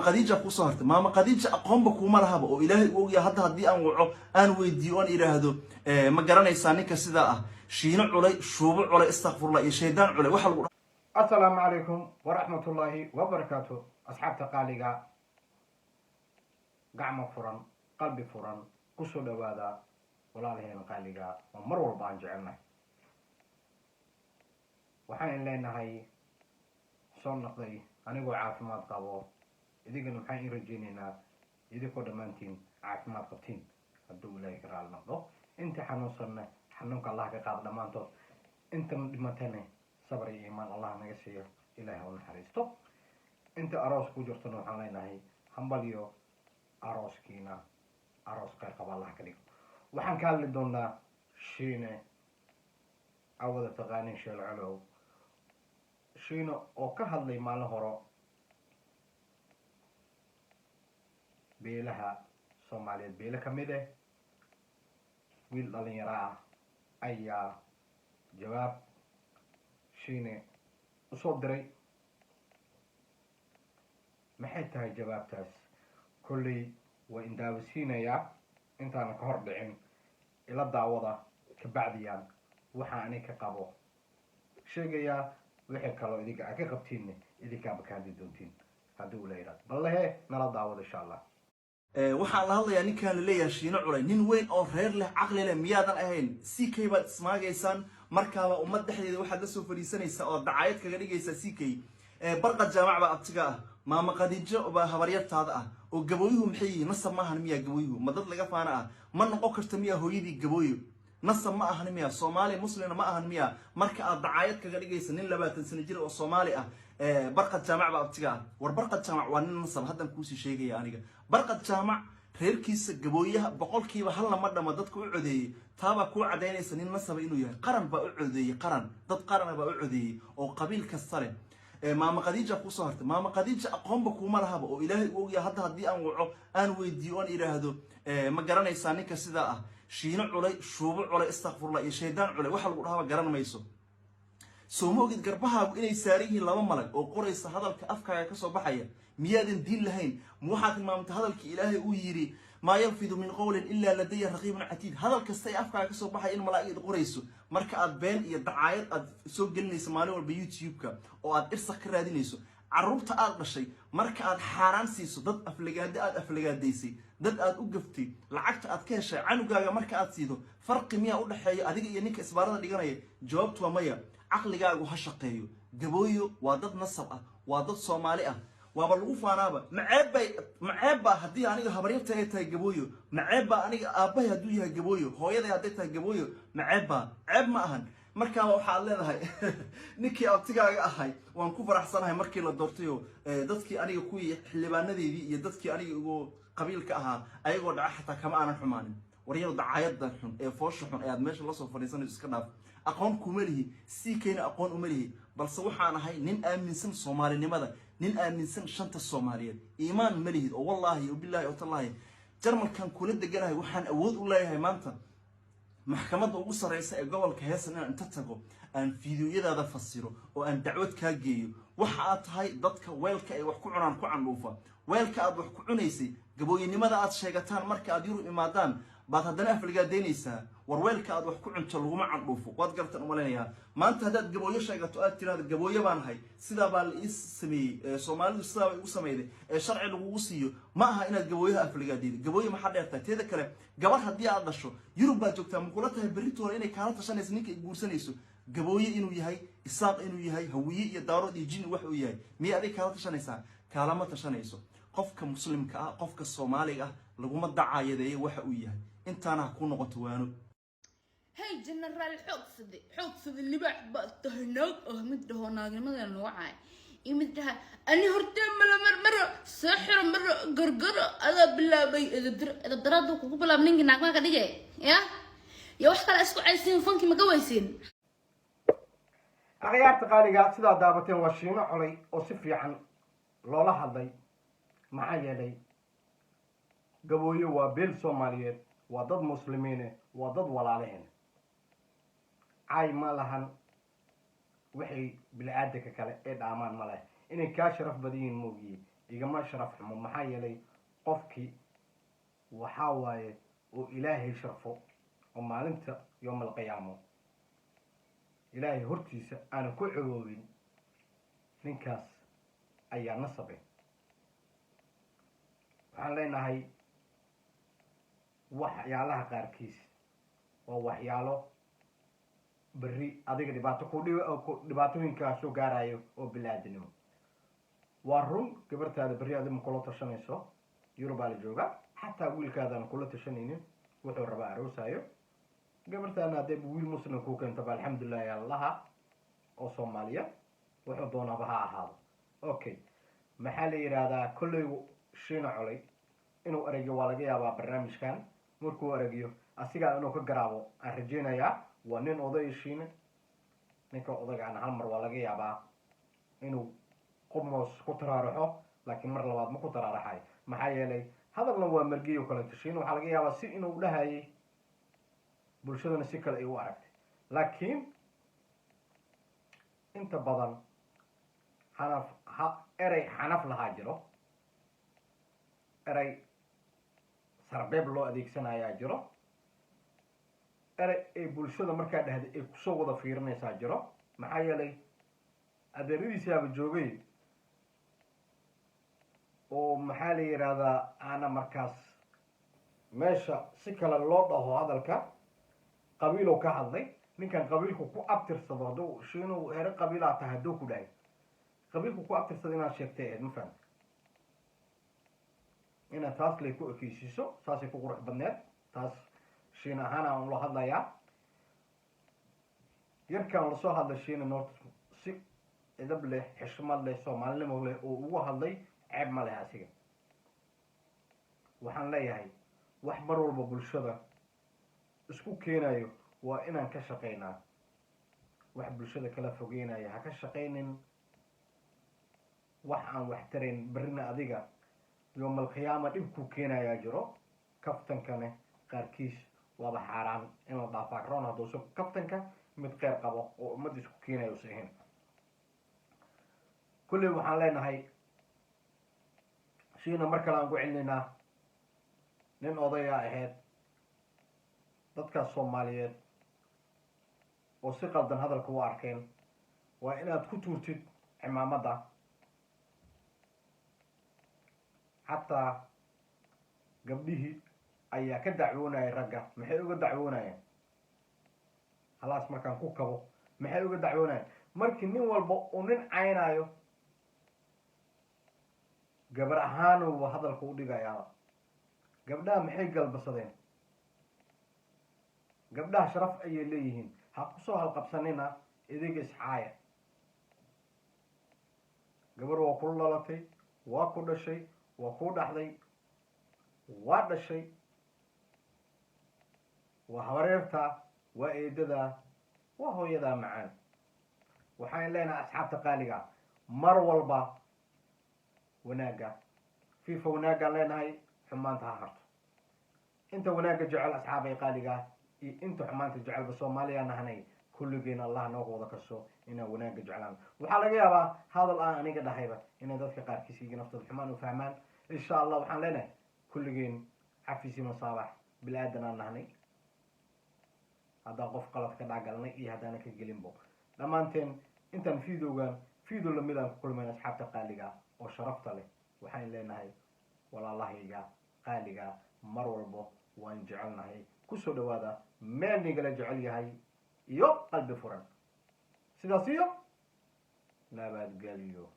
Khadiija kusoo hartay. Maama Khadiija aqoonba kuuma lahaba oo Ilaahay u ogyahay. Hadda haddii aan waco, aan weydiiyo, oon idhaahdo, "Ma garanaysaa ninka sidaa ah, Shiino Culay, Shuubo Culay, istakfurlah iyo shaydaan culay," waxa lagu Asalaamu calaykum waraxmatullaahi wabarakaatu. Asxaabta qaaliga, gacmo furan, qalbi furan kusoo dhawaada. Walaalaheen qaaliga oo mar walba aan jecelnahay, waxaan leenahay soo noqday anigoo caafimaad qabo. Idinkana waxaan in rajaynaynaa idinkoo dhammaantiin caafimaad qabtiin, hadduu Ilaahay ka raali noqdo. Inta xanuunsanna xanuunka Allah ka qaado dhammaantood. Intan dhimatana sabr iyo iimaan Allah naga siiyo, Ilahay ha u naxariisto. Inta aroos ku jirtona waxaan leenahay hambalyo, arooskiina aroos kheyr qaba Allah ka dhigo. Waxaan ka hadli doonaa Shiine awada taqaanin Sheel Colow, Shiine oo ka hadlay maalin horo beelaha Soomaaliyeed, beelo ka mid eh wiil dhalinyaro ah ayaa jawaab Shiine usoo diray. Maxay tahay jawaabtaas? Kolley waa indaawasiinayaa. Intaana ka hor dhicin, ila daawada, kabacdiyaan waxa ani ka qabo sheegayaa. Wixii kaloo idinka aa ka qabtiinne idinkaaba ka hadli doontiin haddii uu la yidhahdo. Ballehe nala daawada, insha Allah. Waxaan la hadlayaa ninkaan la leeyahay Shiino Culay. Nin weyn oo reer leh, caqli leh miyaadan ahayn? CK baad ismaagaysaan. Markaaba ummad dhexdeeda waxaad la soo fadhiisanaysaa oo dacaayad kaga dhigaysaa CK. Barqad Jaamac baa abtiga ah, Maama Khadiijo baa habaryartaada ah. Oo Gabooyuhu maxay yihiin? Nasab ma ahan miyaa Gabooyuhu? Ma dad laga faana ah ma noqon karta miyaa? Hooyadii Gabooyo nasab ma ahan miya? Soomaali muslimna ma ahan miya? Marka aad dacaayad kaga dhigaysa nin 20 sano jir oo Soomaali ah, Barqad Jaamac baa abtiga ah. War, Barqad Jaamac waa nin nasab. Haddan kuusii sheegaya aniga, Barqad Jaamac reerkiisa Gabooyaha 1% ma dhama dadka u codeeyey. Taabaa kuu cadaynaysa nin nasaba inuu yahay. Qaran baa u codeeyey, qaran, dad qarana baa u codeeyey oo qabiil kasta leh. Maama Khadiija kusoo hartay. Maama Khadiija aqoonba kuuma lahaba oo Ilaahay u ogyahay. Hadda haddii aan waco, aan weydiiyo, oon idhaahdo, "Ma garanaysaa ninka sidaa ah, Shiino Culay, Shuubo Culay, istakfurlah iyo shaydaan culay," waxa lagu dhahaba garan mayso. Soo ma ogid garbahaagu inay saaran yihiin laba malag oo qoraysa hadalka afkaaga kasoo baxaya? Miyaadan diin lahayn? Ma waxaad tilmaamtay hadalkii Ilaahay uu yidhi, "Maa yalfidu min qowlin ilaa ladaya raqiibun catiid"? Hadal kasta ee afkaaga kasoo baxaya in malaa'igad qorayso. Marka aad been iyo dacaayad aad soo gelinayso maalin walba YouTube-ka oo aad irsaq ka raadinayso, carruurta aad dhashay marka aad xaaraan siiso, dad aflagaado aad aflagaadaysay, dad aad u gaftay, lacagta aad ka heshay canugaaga marka aad siido, farqi miyaa u dhexeeya adiga iyo ninka isbaarada dhiganaya? Jawaabtu waa maya. Caqligaagu ha shaqeeyo. Gabooyo waa dad nasab ah, waa dad Soomaali ah, waaba lagu faanaaba. Maceeb bay maceeb baa haddii aniga habaryarta ay tahay Gabooyo? Maceeb baa aniga aabbahay hadduu yahay Gabooyo, hooyaday hadday tahay Gabooyo? Maceeb baa? Ceeb ma ahan. Markaaba waxaad leedahay ninkii abtigaaga ahay waan ku faraxsanahay markii la doortayo. Dadkii aniga kuwii xildhibaanadeydii iyo dadkii aniga igu qabiilka ahaa ayagoo dhaca xataa kama aanan xumaanin. Waryar, dacaayada xun ee foosha xun ee aad meesha lasoo fadhiisanayso iska dhaaf. Aqoon kuma lihi, CK-na aqoon uma lihi, balse waxaan ahay nin aaminsan Soomaalinimada, nin aaminsan shanta Soomaaliyeed. Iimaan ma lihid oo wallaahi oo bilaahi oo tallaahi Jarmalkan kula deganahay. Waxaan awood u leeyahay maanta maxkamadda ugu sarreysa ee gobolka Heesan inaan inta tago aan fiidiyoyadaada fasiro oo aan dacwad kaa geeyo. Waxa aad tahay dadka weelka ay wax ku cunaan ku candhuufa. Weelka aad wax ku cunaysay, Gabooyinimada aad sheegataan marka aad Yurub imaadaan baad haddana aflagaadaynaysaa. War, weelka aad wax ku cunto laguma candhuufo. Waad gartan umalaynayaa. Maanta haddaad Gabooyo sheegato, aad tiraahdo, "Gabooyo baan ahay, sidaa baa la ii sameeyey, Soomaalidu sidaa bay igu sameyday," ee sharci lagugu siiyo, ma aha inaad Gabooyaha aflagaadaydo. Gabooyo maxaa dheertahay? Teeda kale, gabar haddii aad dhasho, Yurub baad joogtaa, makula tahay berritoole inay kaala tashanayso ninka ay guursanayso, Gabooye inuu yahay, Isaaq inuu yahay, Hawiye iyo Daarood iyo Jini wax uu yahay? Miyay adig kaala tashanaysaa? Kaalama tashanayso. Qofka Muslimka ah, qofka Soomaaliga ah laguma dacaayadeeyo waxa uu yahay. Intaana ha ku noqoto waano. Hey, Generaal Xoogsade, Xoogsade, libaax baad tahay. Naag ah mid dhaho naagnimadeena nagu caay iyo mid dhaha ani hortee mala marmaro soo xiro maro gargaro adaa bilaabay edabdaro. Edabdaro kugu bilaab ninkii naagmaa ka dhige ya iyo wax kale isku caysiin, fankii ma ka waysiin. Akhyaarta qaaliga, sidaa daabateen waa Shiino Colay oo si fiican loola hadlay. Maxaa yeelay, Gabooyo waa beel Soomaaliyeed, waa dad Muslimiine, waa dad walaalaheen. Caay ma lahan, waxay bini-aadanka kale ee dhaamaan ma leh. Inay kaa sharaf badan yihiin moogiye. Igama sharaf xumo, maxaa yeelay qofkii waxaa waaye oo Ilaahay sharfo oo maalinta yowm alqiyaamo Ilaahay hortiisa aanan ku ceeboobin, ninkaas ayaa nasabe. Waxaan leenahay, waxyaalaha qaarkiis waa waxyaalo berri adiga dhibaato ku dhibaatooyinkaa soo gaarayo oo bili-aadinimo. Waa run, gabartaada berri adiga ma kula tashanayso, Yurubaa la jooga, xataa wiilkaadaan kula tashanaynin wuxuu rabaa aroosaayo. Gabartaana hadday wiil Muslim kuu keentaba, alxamdulilah allaha, oo Soomaaliya, wuxuu doonaaba ha ahaado. Okay, maxaa la yidhaahdaa, kolley Shiina Colay inuu eregyo waa laga yaabaa. Barnaamijkan markuu eregiyo, asigaa inuu ka garaabo aan rajeynayaa. Waa nin oday Shiine, ninka odaygaana hal mar waa laga yaabaa inuu qubmoos ku taraaraxo, laakiin mar labaad ma ku taraaraxayo, maxaa yeelay hadalna waa margiyo kaleeto. Shiine waxaa laga yaabaa si inuu dhahayay, bulshadana si kale ay u aragtay, laakiin inta badan xanaf ha erey xanaf lahaa jiro, erey sarbeeb loo adeegsanayaa jiro, erey ay bulshada markaa dhahday ay kusoo wada fiirinaysaa jiro, maxaa yeelay adeeradiisaaba joogay oo maxaa la yidhaahdaa, aana markaas meesha si kale loo dhaho. Hadalka qabiilow ka hadlay ninkan, qabiilku ku abtirsado. Hadduu Shiinu ere qabiilaa tahay hadduu ku dhahay, qabiilku ku abtirsado inaad sheegtay ahayd, ma fahamta? Inaad taas lay ku ekeysiiso, saasay ku qurux badneed. Taas Shiin ahaan aan ula hadlayaa. Yarkaan lasoo hadlay Shiina noort si edab leh, xishmad leh, Soomaalinimo leh oo ugu hadlay, ceeb ma leh asiga. Waxaan leeyahay, wax mar walba bulshada isku keenayo waa inaan ka shaqaynaa. Wax bulshada kala fogeynaya ha ka shaqaynin, wax aan wax tarayn berrina adiga yowmalqiyaama dhibkuu keenayaa jiro. Kaftankane qaarkiis waaba xaaraan in la dhaafaa roon, hadduusa kaftanka mid qeyr qabo oo ummadda isku keenayo usa ahayn. Kulley waxaan leenahay, Shiina mar kale aan ku celinaynaa, nin odayaa ahayd. Dadkaas Soomaaliyeed oo si qaldan hadalka u arkeen, waa inaad ku tuurtid cimaamadda. Xataa gabdhihii ayaa ka dacwoonayay ragga. Maxay uga dacwoonayeen? Halaas markaan ku kabo, maxay uga dacwoonayeen? Markii nin walba uu nin caynaayo, gabar ahaanuba hadalka u dhigayaaba. Gabdhaha maxay galbasadeen? Gabdhaha sharaf ayay leeyihiin. Ha kusoo halqabsanina idiga iscaaya. Gabar waa ku dhalatay, waa ku dhashay, waa kuu dhaxday, waa dhashay, waa habareertaa, waa eedadaa, waa hooyadaa macaan. Waxaan leenahay, asxaabta qaaliga, mar walba wanaagga fifa, wanaaggaan leenahay, xumaanta ha harto. Inta wanaagga jecel, asxaabay qaaliga, iyo inta xumaanta jecelba, Soomaaliya nahanay kulligeen. Allah nooga wada kaso inaan wanaagga jeclaan. Waxaa laga yaabaa hadal aan aniga dhahayba inay dadka qaarkiis iga naftooda xumaan u fahmaan. Insha Allah waxaan leenahay kulligeen xafisi masaabax, bil-aadan aan nahnay. Haddaan qof qalad ka dhacgalnay iyo haddaana ka gelinbo, dhammaanteen intaan videogan video lamid aan ku kulmayn, asxaabta qaaliga oo sharafta leh, waxaan leenahay, walaalahayga qaaliga, mar walbo waan jecelnahay. Kusoo dhawaada meel nigala jecel yahay iyo qalbi furan. Sidaas iyo nabadgelyo.